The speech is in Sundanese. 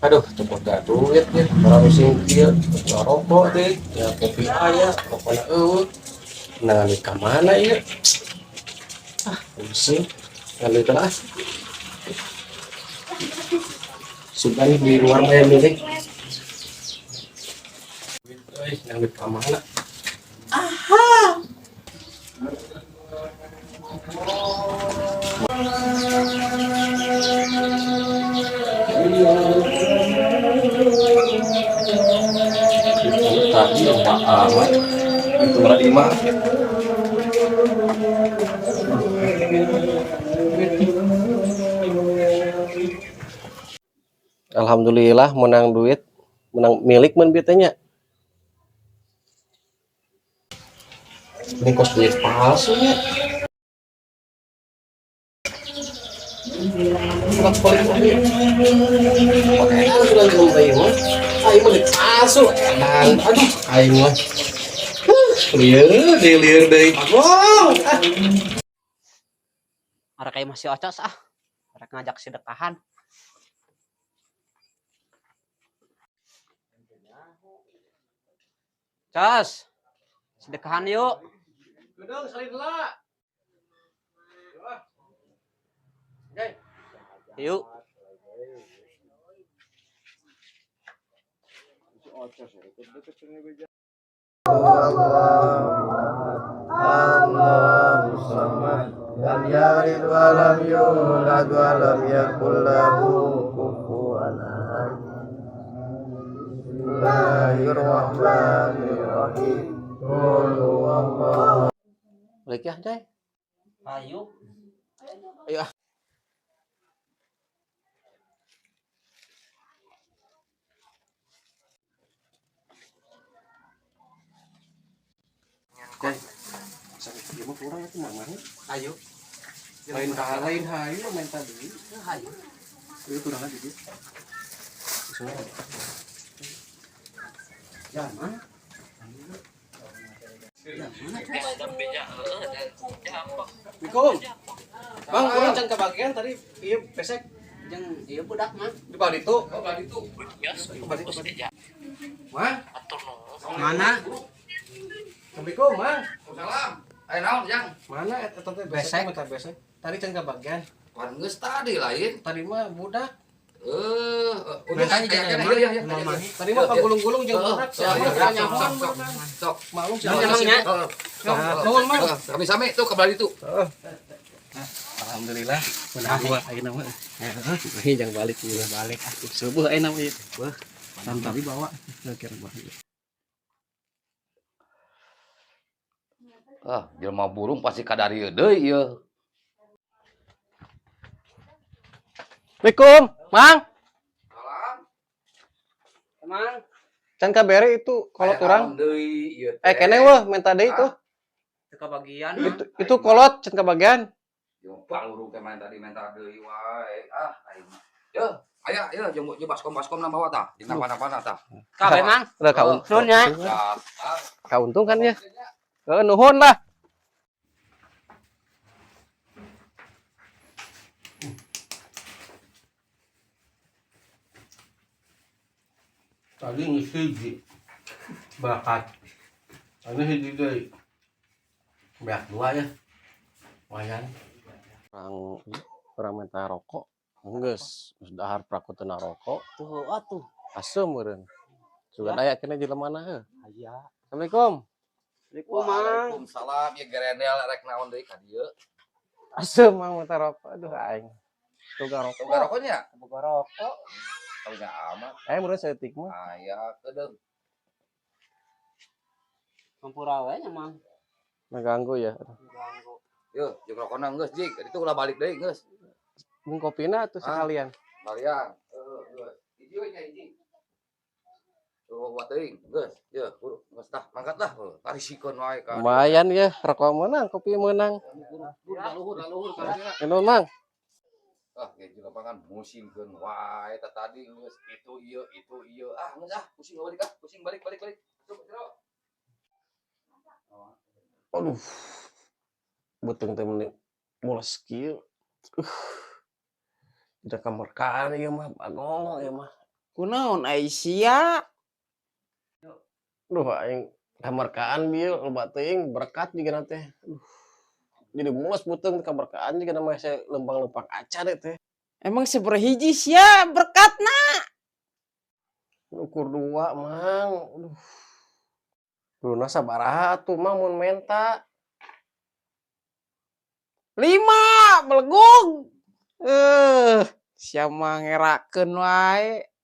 Aduh, cepet gak duit ya, orang sing kieu, ngarokok deh, ya kopi aya, rokokna eueuh. Nah, duit ka mana ieu? Ah, pusing. Ngan duit lah. Sudah nih di luar mah ya milik. Duit euy, nang duit ka mana? Itu tadi yang Pak Ahmad itu malah di market. Alhamdulillah menang duit, menang milik men bitanya. Ini kos duit palsu ya. Bolak balik lagi. Pakai itu lagi ngomong aing mah. Aing mah duit palsu. Edan. Aduh, aing mah. Lieur, deui lieur deui. Wow. Ah. Arek kayak masih ocos ah. Arek ngajak sedekahan. Cos. Sedekahan yuk. Gedung salin lah. Oke. Yuk. Allahu samad lam yalid wa lam yulad wa lam yakul lahu kufuwan ahad. Bismillahirrahmanirrahim. Qul huwallahu. Balik ya, Jay. Ayo. Ayo ah. Jay. Sakit ieu mah kurang atuh mamah. Ayo. Lain lain hayu main tadi. Ayo. Itu kurang lagi dia. Ya mana? Assalamualaikum. Bang, kurang can kebagian tadi iya pesek Jeung ieu budak mah. di bawah itu. Oh, bawah itu. Bawah itu. Mang, Mana? Assalamualaikum, Mang. Salam. Ayo naon, Jang? Mana eta teh besek minta besek. Tadi can kebagian. Pan geus tadi lain. Tadi mah budak. Eh, udah Biasanya aya jangan keneh, emang. iya iya. Emang mah. Tadi mah pagulung-gulung jeung budak. Siapa Siapa sok sok sok. Sok. Maklum Emang emangnya? Heeh. Sok. Nuhun, Mang. Sami-sami tuh ke Bali tuh. Alhamdulillah, menang dua ayeuna mah. Heeh, jangan balik ieu balik ah. Subuh ayeuna mah ieu. Wah, tadi bawa kira bawa. Ah, jelema burung pasti kadarieu deui ieu. Assalamualaikum, Mang. Salam. Emang Can kabere itu kolot urang. Deui ieu. Eh, kene weh minta deui tuh. teu kabagian mah. Itu kolot can kabagian. Jelema balurung teh main tadi minta deui wae. Ah, aing mah. Yo, aya ieu jeung jeung baskom-baskom na bawa tah. Dina pana-pana tah. Kabeh mang. Udah kauntung. Nuhun nya. Tah. Kauntung kan ya. Heeh, nuhun lah. Tadi geus hiji bakat. Ini hiji deui. Beak dua ya. Lumayan. Orang orang minta rokok. Geus, geus dahar prakutena rokok. Tuh atuh. Asem meureun. Sugan aya kene jelema mana heuh. Aya. Assalamualaikum. Assalamualaikum mang. Waalaikumsalam. Ya gerendel rek naon deui ka dieu. Asem mang minta rokok. Aduh aing. Boga rokok. Boga rokoknya? Boga rokok. Taunya amat. Eh meureun saeutik mah. Aya kedeung. Hampura we nya mang. Ngeganggu ya. Ganggu. Yo, jeung rokona geus jig. Itu ulah balik deui geus. Bung kopina tuh Ah. sekalian. Kalian. Heeh, geus. Hiji we nya hiji. Tuh buat teuing, geus. Ye, buru geus tah, mangkat lah. Heuh, tarisikeun wae ka. Lumayan ya, rokok menang, kopi menang. Buru luhur, luhur ka. Nuhun mang. Ah, ge jeung lapangan musingkeun wae tah tadi geus itu ieu, itu ieu. Ah, geus ah, pusing balik ah, pusing balik balik balik. Sok, jero. Aduh. Beuteung teh meuni mules kieu. Tidak kamerkaan ieu mah, bagong ieu mah. Kunaon ai sia? Duh, aing kamerkaan bieu loba teuing berkat jigana teh. Aduh. Jadi mules beuteung kamerkaan jigana mah saya lempang-lempang acan teh. Emang sabaraha hiji sia berkatna? Ukur dua, Mang. Aduh. Kuduna sabaraha atuh, Mang, mun menta? 5 belegug. Eh, sia mah ngerakeun wae.